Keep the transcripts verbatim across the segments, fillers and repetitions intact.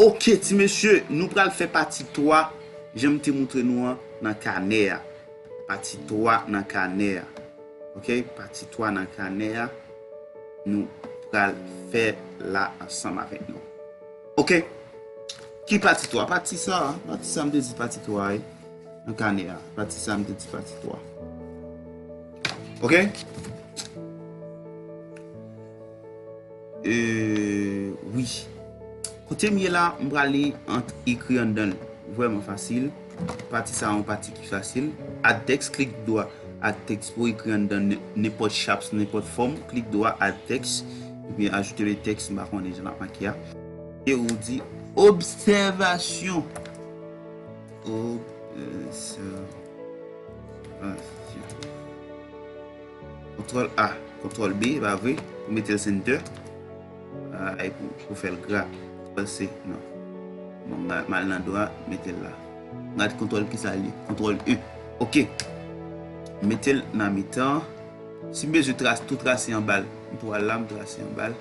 Ok, ti mesye, nou pral fè pati twa, jan m te moutre nou an nan kanè a. Pati twa nan kanè a. Ok, pati twa nan kanè a, nou pral fè la ansanm avèk nou. Ok, ki pati twa? Pati sa, pati sa m te di pati twa, wi. Nan kanè a, pati sa m te di pati twa. Ok? Euh, wi. Kote m ye la, m prale ant ekri anndan l. Vrèman fasil. Pati sa a yon pati ki fasil. Add text, klik dwat. Add text pou ekri anndan nenpòt chaps, nenpòt fòm. Klik dwat, add text. Epi ajoute le texte, m pa konnen jan l ap make a. E ou di obsèvasyon. Obsèvasyon. Kontwòl A, kontwòl B, e pa vre, pou mete l center. A, e pou, pou fè l gra. Kontwòl C, non. Bon, m al, m al nan dwat, mete l la. M gade kontwòl ki sa li ye? Kontwòl E. Ok. Mete l nan mitan. Si m bezwen trase, tou trase anba l. M tou al la, m trase anba l.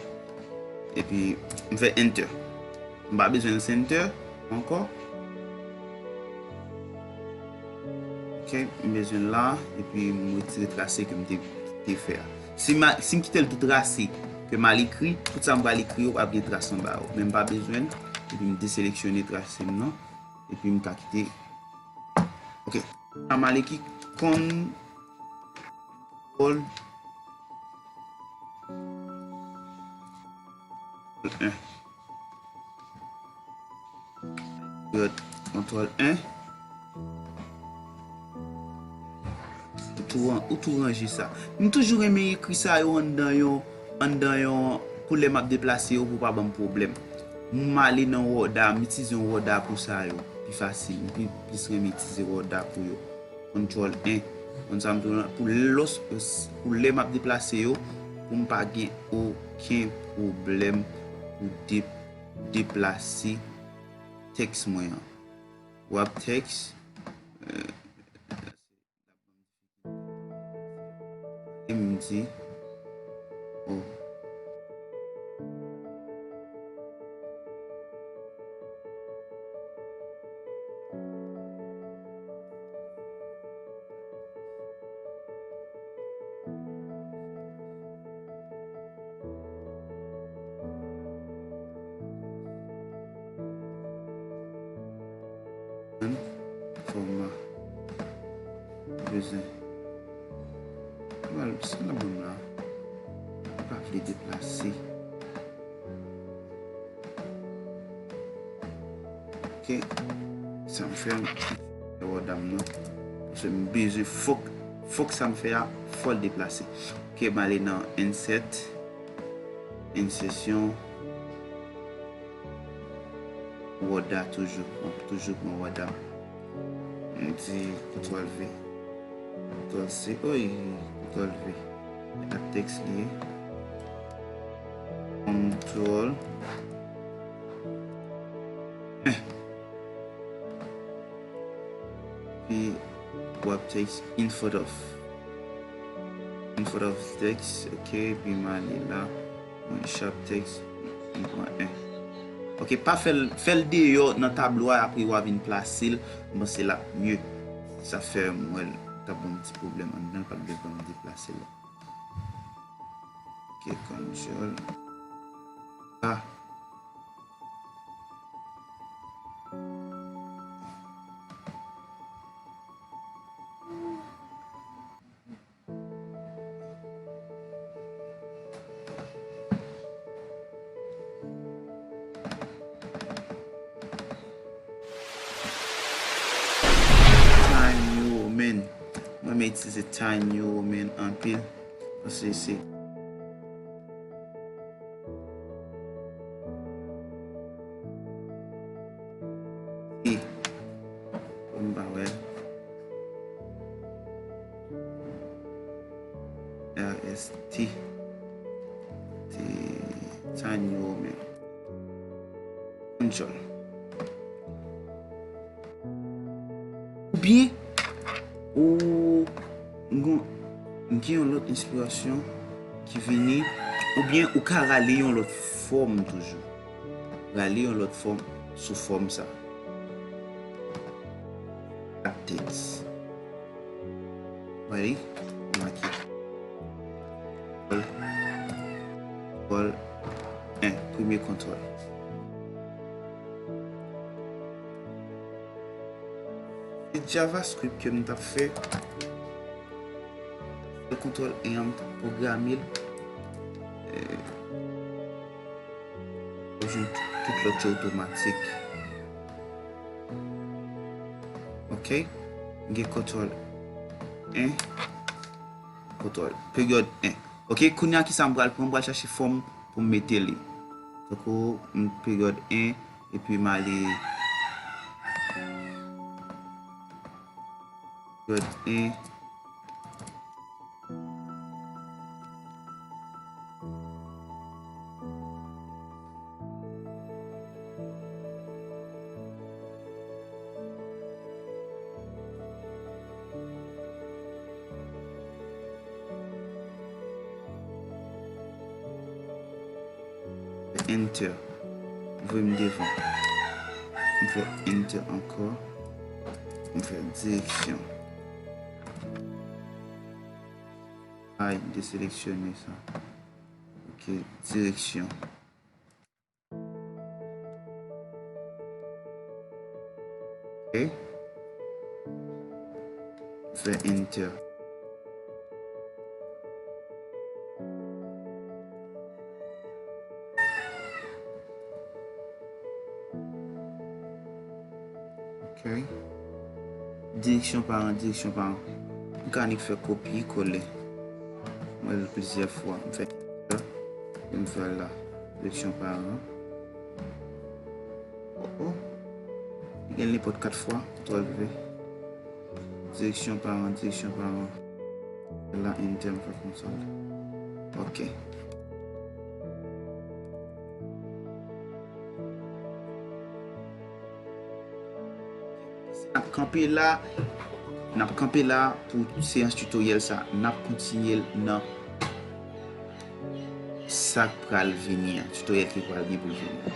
Epi, m fè enter. M pa bezwen l center ankò. Ok, m bezwen l la, epi m retire trase ke m te, te fè a. Si m, si m kite l tou trase, ke m al ekri, tout sa m pral ekri yo ap gen tras anba yo. Men m pa bezwen l, epi m deseleksyone trase m nan, epi m ka kite. Ok, sa m al ekri kontwòl en. Kontwòl en. Ou tou ran-, ou tou ranje sa. M toujou renmen ekri sa yo anndan yon, anndan yon, pou lè m ap deplase yo, pou pa ban m pwoblèm. M ale nan Word a, m itilize yon Word a pou sa yo. Pi fasil, m pi, plis renmen itilize Word a pou yo. Kontwòl en. Konn sa m tou, pou lòs, pou lè m ap deplase yo, pou m pa gen okenn pwoblèm pou de-, deplase tèks mwen an. Wrap text, euh, e m di, oh. Fòma. Bezwen. Mal, sa nan ban m la. M pa vle deplase. Ok. Sa m fè, m fè wòd a m nan. Paske m bezwen, fòk, fòk sa m fè a, fò l deplase. Ok, m ale nan insert. Ensesyon. Wòd a toujou. M ap toujou pran wòd a. M di kontwòl V. Kontwòl C. Oy, kontwòl V. Ak tèks li ye. Kontwòl. Eh. Pi wrap text in front of. In front of text, ok, pi m ale la, mwen sharp text, m pran en. Ok, pa fè l, fè l deyò nan tablo a, apre w a vin plase l, m panse l ap mye. Sa fè m wè l t ap ban m ti pwoblèm anndan, l pa t bezwen m deplase l. Ok, control. Ah. Time New Roman. Mwen renmen itilize Time New Roman anpil. Paske se T. Pou m pa wè. R S T. T. Time New Roman. Control. Oubyen, ou gen, gen yon lòt enspirasyon ki vini, oubyen ou ka rale yon lòt fòm toujou. Rale yon lòt fòm. sou fòm sa. Kat tèks. Ready? Make. Kontwòl, kontwòl en. Premye kontwòl. Se JavaScript ke m t ap fè. Se kontwòl en an m t ap pwograme l. Eh, Ou jwenn tout lòt yo otomatik. Ok? M gen kontwòl en, kontwòl, peryòd en. Ok, kounye a ki sa m pral pran, m pral chache fòm pou m mete li. Tankou m peryòd en, epi m ale peryòd en. Enter. Voye m devan. M fè enter ankò. M fè direksyon. Ay, m te seleksyone sa. Ok, direksyon. Ok. Fè enter. Ok. Direksyon paran, direksyon paran. M ka annik fè kopi kole. Mwen l plizyè fwa. M fè sa. E m fè l la. Direksyon paran. Oh, oh. Li gen nenpòt kat fwa. Kontwòl V. Direksyon paran, direksyon paran. La, enter, m fè konsa. Ok. N ap kanpe la. N ap kanpe la pou seyans tutoriel sa. N ap kontinye l nan sa k pral vini an. Tutoriel ki pral gen pou vini.